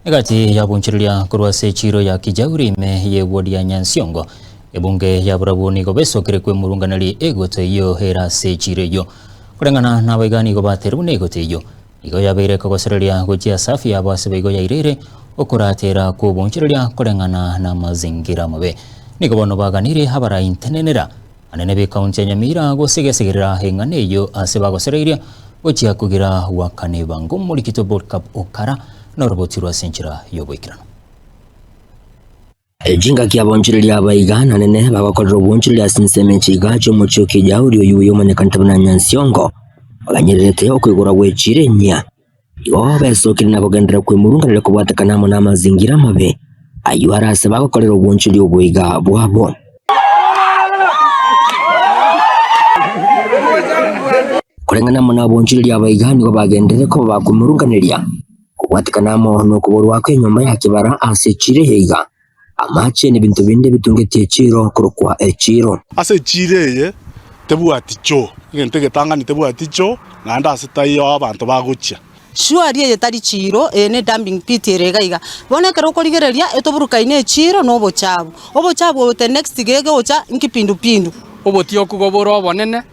Egati y'abonchereria korwa ase echiiro ya Kijauri ime y'ewodi ya Nyansiongo, ebunge ya barabwo nigo besokire kwemurunganeria egoto eyio ere ase echiiro eyio. Koreng'ana nabaiga nigo bateire buna egoto eyio nigo yabeire ekogosereria gochia ase afya yabo ase boigo yaireire okoratera kw'obonchereria koreng'ana namazingira amabe. Nigo bono baganirie abaraintenenera Anene b'Ekaunti ya Nyamira gose gesegerera eng'ana eyio ase bagosereirie gochia kogira goakana ebango omorikito Bolkap Okara noroboti rwa ase enchera y'oboikeranu. Chingaki abonchoreria aba iga nanene bagokorera obwonchoreria ase ensemo eche iga chi'omochie o Kijauri oyio oyomanyekanete buna Nyansiongo, baganyererete okoigorwa gw'echiira enyia. Igo besokire na kogenderera kwemurunganeria kobwatekana amo namazingira amabe ayio are ase bagokorera obwonchoria oboiga bwabo. Koreng'ana amo nabonchoreria abaiga nigo bagenderere koba bakwemurunganeria kobwatekana amo nokoborwa kw'enyomba ya kebara ase echiiro eye iga. Amache nebinto binde bitungetie echiiro korokwa echiiro. Ase echiiro eye tebwati choo, egento egetang'ani tebwati choo, naende ase taiyo abanto bagochia. Surely eye tari chiiro, eye ne dumping pit ere iga iga. Bono ekero okorigereria etoburukaine echiiro na obochabu. Obochabu obo the next gegocha nkipindupindu. Obotioku bore obonene,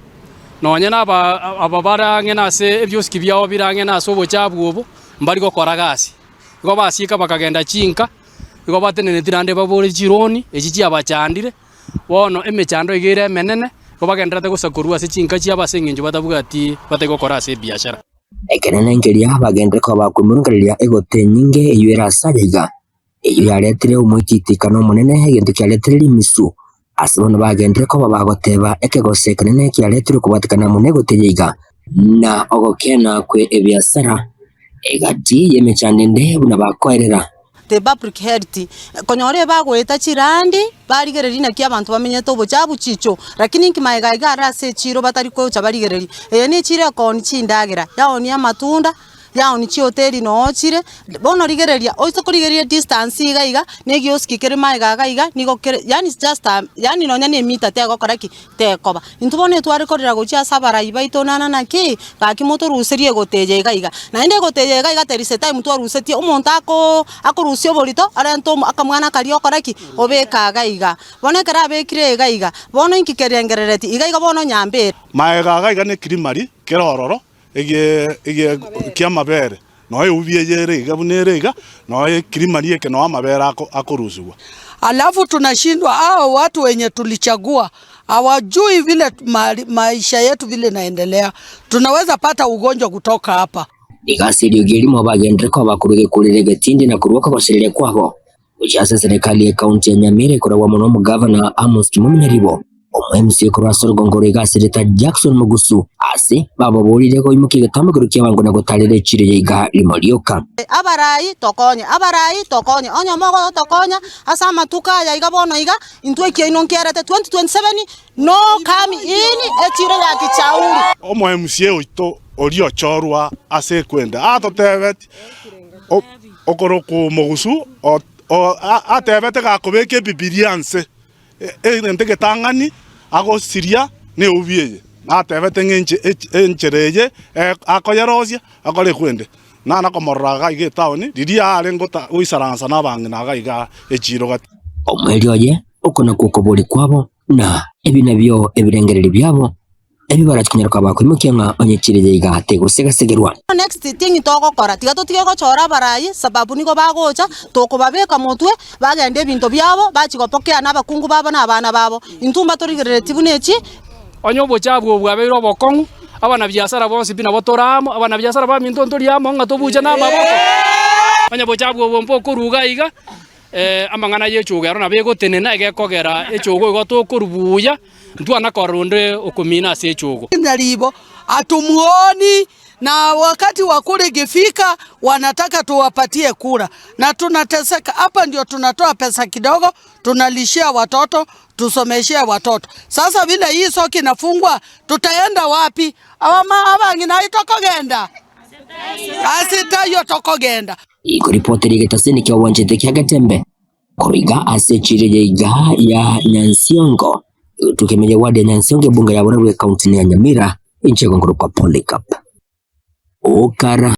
nonya naba aba bare ang'e nase ebiosiki biabo bire ang'e nase obochabu obo, mbari gokora gasi. Igo basieka bakagenda chinka. Igo bateneneti naende babore chironi echi chiabachandire, bono emechando iga ere emenene, igo bagendererete gosa korwa ase chinka chiabo ase eng'encho batabwati batari gokora ase ebiashara. Ekenene nkeria bagenderere koba bakwemurungereria egoto enyinge eyio ere ase aya iga, eyio yaretire omoititikano omonene egento kiaretire rimisu Ase bono bagenderere koba bagoteba, Ekegose ekenene kiaretirwe kobwatekana amo negoto eye iga, na ogokena kwe ebiasara egati y'emechando ende buna bakoerera. The public health, konyora ebagoeta chirandi, barigereria naki abanto bamenyete obochabu chicho, lakini inki magega iga are ase echiro batari gocha barigereria. Eye ne echiro ekoonia chindagera, yaoonia amatunda. Yaoni chihoteli noo chire, bono rigereria, oise korigereria distance iga iga, na egioski kere magega iga iga, nigo kere yaani just a yaani nonya na emita tegokora ki? Tekoba. Intwe bono etware korera gochia ase abarai baito nana naki, gaki motoruserie egoto eye iga iga. Naende egoto eye iga iga there is a time twarusetie omonto akoo akorusia oborito arente omo akamwana karia okore ki? Obeke iga iga. Bono ekero abekire iga iga, bono inki kerengerereti? Iga iga bono nyambere. Magega iga iga ne ekirimari kere ororo, ege ki'amabere, nonya eubi eye ere iga buna ere iga, nonya ekirimari eke nonya amabere akorusigwa. Alafu tunashindwa hao watu wenye tulichagua hawajui vile maisha yetu vile inaendelea, tunaweza pata ugonjwa kutoka hapa. Nigo ase eriogi erimo bagenderere koba korwa egekureri egetindi na korwa okogosereria kwabo gochia ase eserekari y'ekaunti ya Nyamira ekoragwa mono omogavana Amos Kimani Nyaribo. Omo-MC korwa ase orogongo rwa egasi Rita Jackson Mugusu ase baboborire goimokia egetambokero ki'abango na gotarera echiro ya iga rimo rioka. Abarai tokonye, abarai tokonye, onye mogotokonya ase amatuko aya iga bono iga, intwe ekiaino nkiarete 2027 no come in echiro ya Kichauri. Omo-MC oito oria ochorwa ase ekwenda atotebeti okorokwa omogusu atebete gakobeka ebibilia nse. Egento egetang'ani agosiria neubi eye, natebete ng'a enchera eye akoyerosia akore ekwende. Nana komorora iga iga etaoni, riria arenge goisaransa nabang'ina iga iga echiiro gati. Omoerio oye, oko nakwo okoboria kwabo, na ebi nabio ebirengererio biabo. Ebi barache konyara koba bakoimokia ng'a onye chire eye iga tegosegasegerwa. Next thing togokora tiga totige gochora abarai sababu nigo bagocha tokobabeka motwe bagenda ebinto biabo bachia gopokea na abakungu babo na abana babo. Intwe mbatorigerereti buna echi. Onye obochafu obo bwabeire obokong'u, abanabiasara bonsi pi nabo tore amo, abanabiasara baminto ntori amo ng'a tobuche namaboko. Onye obochafu obo mbokoruga iga, amang'ana y'echogo ero nabo egotenena egekogera echogo igo tokorwa buya, ntwana korora onde okomina ase echogo. Nyaribo hatumuoni na wakati wa kura ikifika wanataka tuwapatie kura na tunateseka. Hapa ndio tunatoa pesa kidogo tunalishia watoto tusomeshee watoto. Sasa vile hii soko inafungwa tutaenda wapi? Abang'ina aye tokogenda ase taiyo tokogenda. Ikoripoti ri'egetasini ki'obwanchete kia Getembe korwa iga ase echiro ya iga ya Nyansiongo, egotuka ime ya ward ya Nyansiongo ebunge ya Borabu ekaunti ya Nyamira, inche egonkorokwa Polycarp Okara.